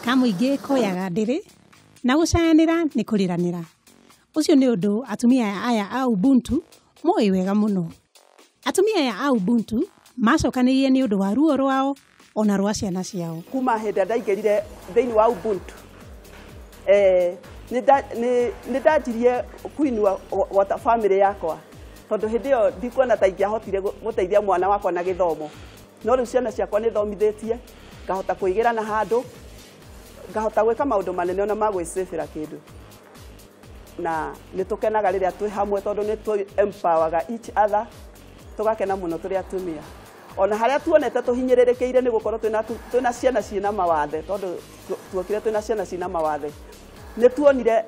Kamũingĩ koyaga ndĩrĩ na gũcayanĩra nĩ kũrĩranĩra. Ũcio nĩ ũndũ atumia aya a Ubuntu moĩ wega mũno. Atumia aya a Ubuntu macokanĩrĩire nĩ ũndũ wa ruo rwao ona rwa ciana ciao. Kuma hĩndĩ ndaingĩrire thĩinĩ wa Ubuntu, nĩ ndanjirie kuinua wata family yakwa, tondũ hĩndĩ ĩyo ndikuona ta ingĩahotire gũteithia mwana wakwa na gĩthomo. No rĩu ciana ciakwa nĩ thomithĩtie, ngahota kũigĩra na handũ, ngahota gwĩka maũndũ manene ona ma gwĩcĩbĩra kĩndũ. Na nĩ tũkenaga rĩrĩa twĩ hamwe, tondũ nĩ tũ empowerga each other, tũgakena mũno tũrĩ atumia. Ona harĩa tuonete tũhinyĩrĩrĩkĩire nĩ gũkorwo twĩna ciana ciĩna mawathe, tondũ tuokire twĩna ciana ciĩna mawathe. Nĩ tuonire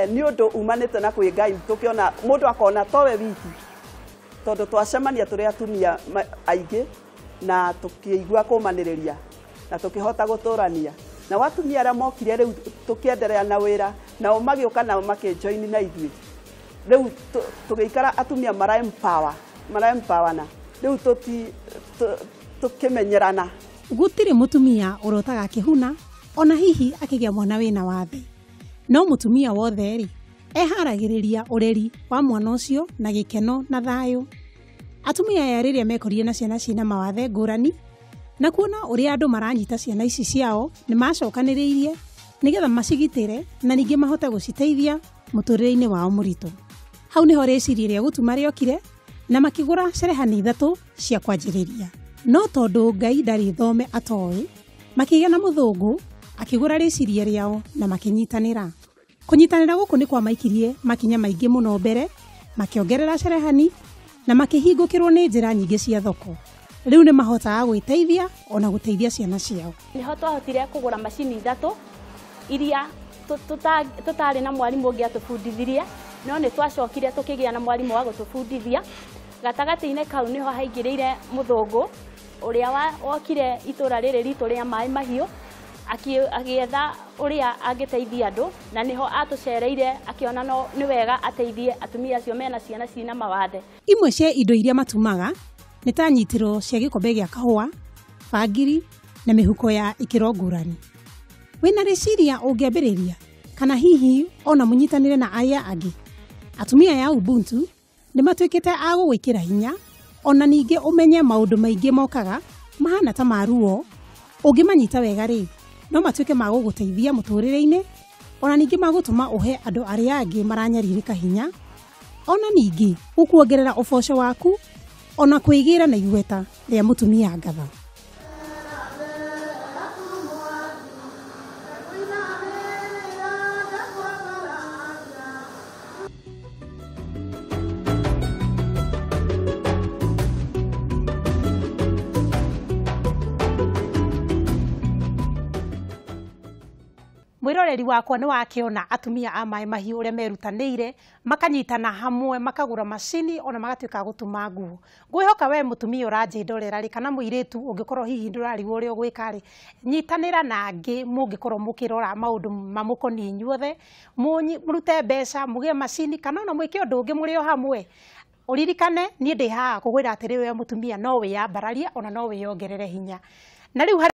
nĩ ũndũ umanĩte na kwĩ Ngai, tũkĩona mũndũ akona towe wiki, tondũ twacemania tũrĩ atumia aingĩ na tũkĩigua kũmanĩrĩria na tũkĩhota gũtũrania. Na watumia arĩa mokire rĩu tũkĩenderea na wĩra, nao magĩũka nao makĩjoin na ithuĩ. Rĩu tũgĩikara atumia mara empower, mara empowerna. Rĩu tũkĩmenyerana. Gũtirĩ mũtumia ũrotaga akĩhuna ona hihi akĩgĩa mwana wĩna wathe. No mũtumia wothe rĩ, eharagĩrĩria ũreri wa mwana ũcio na gĩkeno na thayũ. Atumia aya rĩrĩa mekorire na ciana ciĩna mawathe ngũrani, na kuona ũrĩa andũ maranyita ciana ici ciao, nĩ macokanĩrĩirie nĩgetha macigitĩre na ningĩ mahote gũciteithia mũtũrĩre-inĩ wao mũritũ. Hau nĩho rĩciria rĩa gũtuma rĩokire na makĩgũra cerehani 3 cia kwanjĩrĩria. No tondũ Ngai ndarĩ thome atoĩ, makĩgĩa na mũthũngũ akĩgũra rĩciria rĩao na makĩnyitanĩra. Kũnyitanĩra gũkũ nĩ kwamaikirie makinya maingĩ mũno mbere, makĩongerera cerehani na makĩhingũkĩrwo nĩ njĩra nyingĩ cia thoko. Rĩu nĩ mahotaga gwĩteithia ona gũteithia ciana ciao. Nĩho twahotire kũgũra macini 3 iria tũtarĩ na mwarimũ ũngĩ atũbundithirie, no nĩ twacokire tũkĩgĩa na mwarimũ wa gũtũbundithia. Gatagatĩ-inĩ kau nĩho haingĩrĩire mũthũngũ ũrĩa wokire itũra rĩrĩ ritũ rĩa Maĩ Mahiũ, agĩetha ũrĩa angĩteithia andũ, na nĩho atũcereire akĩona no nĩ wega ateithie atumia acio mena ciana ciĩna mawathe. Imwe cia indo iria matumaga nĩ ta nyitĩro cia gĩkombe gĩa kahũa, bangiri na mĩhuko ya ikĩro ngũrani. Wĩna rĩciria ũngĩambĩrĩria kana hihi ona mũnyitanĩre na arĩa angĩ. Atumia ya Ubuntu nĩ matuĩkĩte a gũgwĩkĩra hinya, ona ningĩ ũmenye maũndũ maingĩ mokaga mahana ta ma ruo. Ũngĩmanyita wega rĩ, no matuĩke ma gũgũteithia mũtũrĩre-inĩ, ona ningĩ magũtũma ũhe andũ arĩa angĩ maranyarirĩka hinya, ona ningĩ gũkuongerera ũboco waku, ona kwĩgĩra na igweta rĩa mũtumia ngatha. Mwĩroreri wakwa nĩ wakĩona atumia a Maĩ Mahiũ ũrĩa merutanĩire, makanyitana hamwe, makagũra macini ona magatuĩka a gũtuma nguo. Ngwĩhoka we mũtumia ũranjĩndorera rĩ, kana mũirĩtu ũngĩkorwo hihi ndũrarigwo ũrĩa ũgwĩka rĩ, nyitanĩra na angĩ mũngĩkorwo mũkĩrora maũndũ mamũkoniĩ inyuothe, mũrute mbeca, mũgĩe macini, kana ona mwĩke ũndũ ũngĩ mũrĩ o hamwe. Ũririkane niĩ ndĩ haha kũgwĩra atĩrĩ, we mũtumia no wĩyambararie ona no wĩyongerere hinya. Na rĩu